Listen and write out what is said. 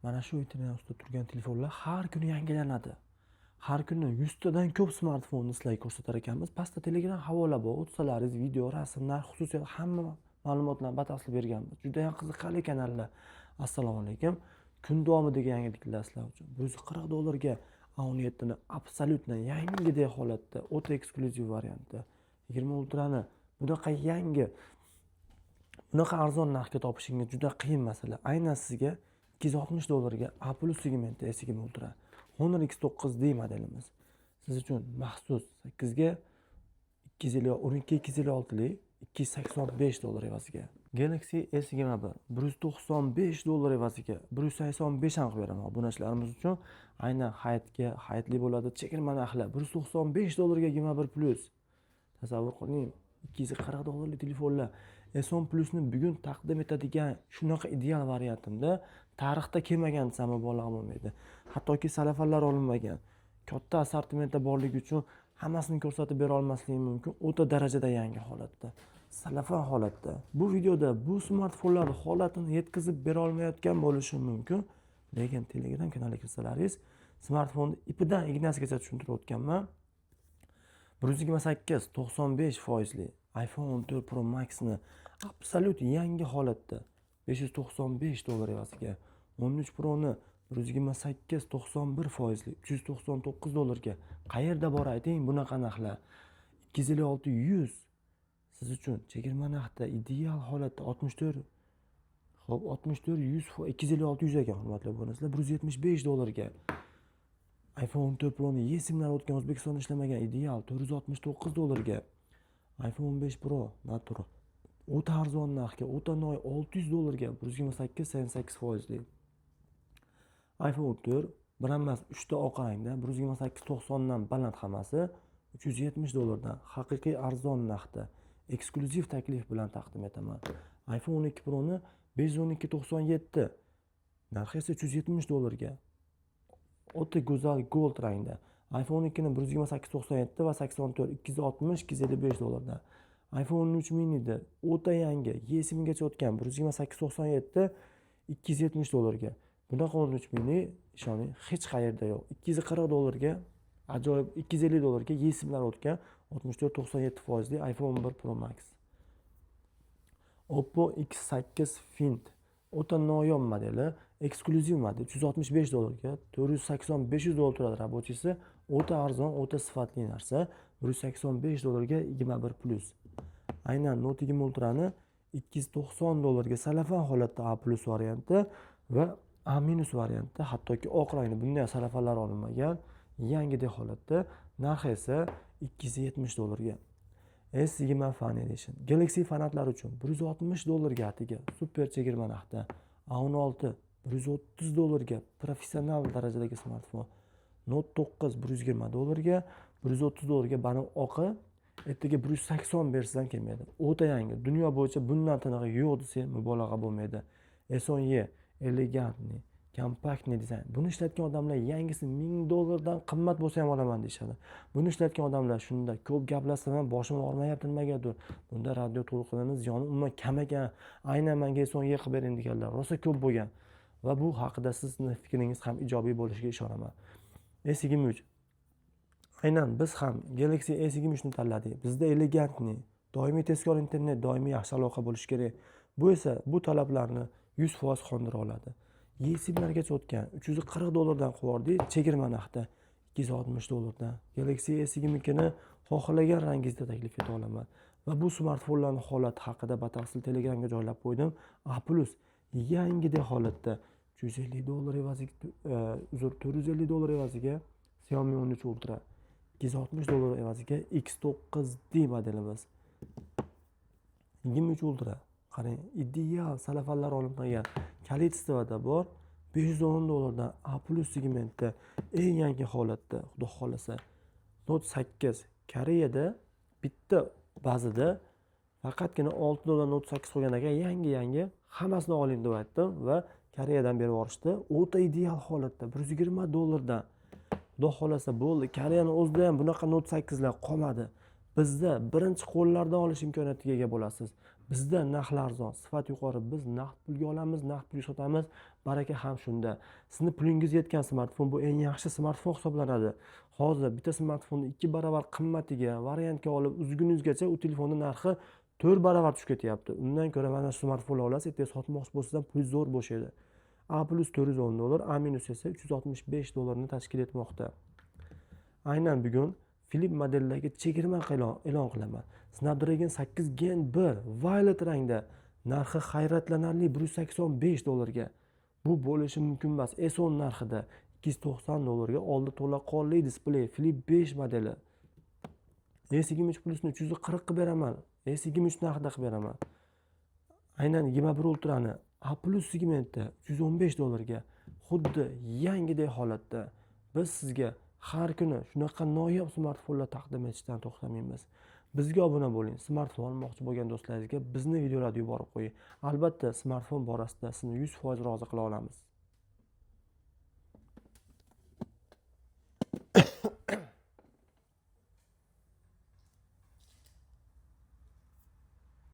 Mana shu internet ustida turgan telefonlar har kuni yangilanadi. Har kuni 100 tadan ko'p smartfonni sizlarga ko'rsatar ekanmiz. Pastda Telegram havola bor. O'tsalaringiz video, rasmlar, xususiyat, hamma ma'lumotlarni batafsil berganmiz. Juda ham qiziqarli kanallar. Assalomu alaykum. Kun davomidagi yangiliklar sizlar uchun. 140 dollarga A17 ni абсолютно yangidek holatda, o'ta eksklyuziv variantda. 20 Ultrani bunaqa yangi, bunaqa arzon narxga topishingiz juda qiyin masala. Aynan sizga 260 dollarga A+ segmentda S20 Ultra, Honor X9D modelimiz. Siz uchun maxsus 8 ga 250, 12 256 lik 285 dollar evaziga. Galaxy S21 195 dollar evaziga 185 ham qilib beraman obunachilarimiz uchun. Aynan hayitga hayitli bo'ladi, chegirma narxlar 195 dollarga 21 plus. Tasavvur qiling, 240 dollarlik telefonlar. S10 Plusni bugun taqdim etadigan shunaqa ideal variantimda tarixda kelmagan desam mubolag'a bo'lmaydi. Hattoki salafanlar olinmagan. Katta assortimentda borligi uchun hammasini ko'rsatib bera olmasligim mumkin. O'ta darajada yangi holatda. Salafan holatda. Bu videoda bu smartfonlar holatini yetkazib bera olmayotgan bo'lishim mumkin. Lekin Telegram kanaliga kirsalaringiz, smartfonni ipidan ignasigacha tushuntirib o'tganman. 128 95 foizli iPhone 14 Pro Maxni absolyut yangi holatda 595 dollar evaziga, 13 Proni 128 91 foizli 399 dollarga. Qayerda bor, ayting, bunaqa narxlar? 256 100 siz uchun chegirma narxda ideal holatda 64, xo'p, 64 100, 256 100 ekan, hurmatli obunachilar, 175 dollarga. iPhone 14 Pro'ni eSIMlar o'tgan, O'zbekistonda ishlamagan ideal 469 dollarga. iPhone 15 Pro Natural o'ta arzon narxga, o'ta noyob 600 dollarga, 128 88 foizli. iPhone 14 bir emas, uchta oq rangda, 128 90 dan baland hammasi, 370 dollardan haqiqiy arzon narxda eksklyuziv taklif bilan taqdim etaman. iPhone 12 Proni 512 97, narxi esa 370 dollarga, o'ta go'zal gold rangda. iPhone 12 ni 128 97 va 84, 260 255 dollardan. iPhone 13 minida o'ta yangi, eSIMgacha o'tgan, 128 97, 270 dollarga. Bunaqa 13 mini, ishoning, hech qayerda yo'q. 240 dollarga ajoyib, 250 dollarga eSIMlar o'tgan 64 97 foizli iPhone 11 Pro Max. Oppo X8 Find o'ta noyob modeli, eksklyuziv model, 365 dollarga, 480 500 dollar turadi рабочий si. O'ta arzon, o'ta sifatli narsa, 185 dollarga 21 plus. Aynan Note 20 Ultrani 290 dollarga salafan holatda A plus varianti va A minus variantda, hattoki oq rangli, bunday salafanlar olinmagan, yangidek holatda, narxi esa 270 dollarga. S20 Fan Edition Galaxy fanatlari uchun 160 dollarga atigi super chegirma narxda. A16 130 dollarga, professional darajadagi smartfon. Note 9 120 dollarga, 130 dollarga bani oqi ertaga 180 bersa ham kelmaydi. O'ta yangi, dunyo bo'yicha bundan tinig'i yo'q desak mubolag'a bo'lmaydi. S10e элегантный, компактный dizayn. Buni ishlatgan odamlar yangisi 1000 dollardan qimmat bo'lsa ham olaman deyishadi. Buni ishlatgan odamlar shunda ko'p gaplashsam ham boshim og'rimayapti nimagadir. Bunda radio to'lqinini ziyoni umuman kam ekan. Aynan menga S10e qilib bering deganlar rosa ko'p bo'lgan. Va bu haqida sizni fikringiz ham ijobiy bo'lishiga ishonaman. S23. Aynan biz ham Galaxy S23 ni tanladik. Bizda элегантный, doimiy tezkor internet, doimiy yaxshi aloqa bo'lishi kerak. Bu esa bu talablarni 100% qondira oladi. eSIMlargacha o'tgan 340 dollardan qilib yubordik chegirma narxda 260 dollardan. Galaxy S22 ni xohlagan rangingizda taklif eta olaman. Va bu smartfonlarning holati haqida batafsil Telegramga joylab qo'ydim. A+ yangidek holatda 350 dollar evaziga, uzr, 450 dollar evaziga Xiaomi 13 Ultra, 260 dollar evaziga X9D modelimiz. 23 Ultra, qarang, ideal, salafanlar olinmagan, количество da bor, 510 dollardan A plus segmentda eng yangi holatda, xudo xohlasa. Note 8 Koreyada bitta bazada faqatgina 6 dona Note 8 qolgan ekan, yangi yangi, hammasini oling deb aytdim va Koreyadan berib yuborishdi. O'ta ideal holatda 120 dollardan. Xudo xohlasa, bo'ldi. Koreyani o'zida ham bunaqa Note 8lar qolmadi. Bizda birinchi qo'llardan olish imkoniyatiga ega bo'lasiz. Bizda narxlar arzon, sifat yuqori. Biz naqd pulga olamiz, naqd pulga sotamiz. Baraka ham shunda. Sizni pulingiz yetgan smartfon bu eng yaxshi smartfon hisoblanadi. Hozir bitta smartfonni 2 barobar qimmatiga variantga olib uzguningizgacha u telefonni narxi 4 barobar tushib ketyapti. Undan ko'ra mana shu smartfonlar olasiz, ertaga sotmoqchi bo'lsangiz ham pulingiz zo'r bo'shaydi. A plus $410, A minus esa 365 dollarni tashkil etmoqda. Aynan bugun Flip modelidagi chegirma e'lon qilaman. Snapdragon 8 Gen 1 violet rangda, narxi hayratlanarli 185 dollarga. Bu bo'lishi mumkin emas. S10 narxida 290 dollarga oldi to'laqonli displey Flip 5 modeli. S23 plusni 340 qilib beraman. S23 narxida qilib beraman. Aynan 21 Ultrani A plus segmentda 315 dollarga, xuddi yangidek holatda. Biz sizga har kuni shunaqa noyob smartfonlar taqdim etishdan to'xtamaymiz. Bizga obuna bo'ling. Smartfon olmoqchi bo'lgan do'stlaringizga bizni videolarni yuborib qo'ying. Albatta, smartfon borasida sizni 100% rozi qila olamiz.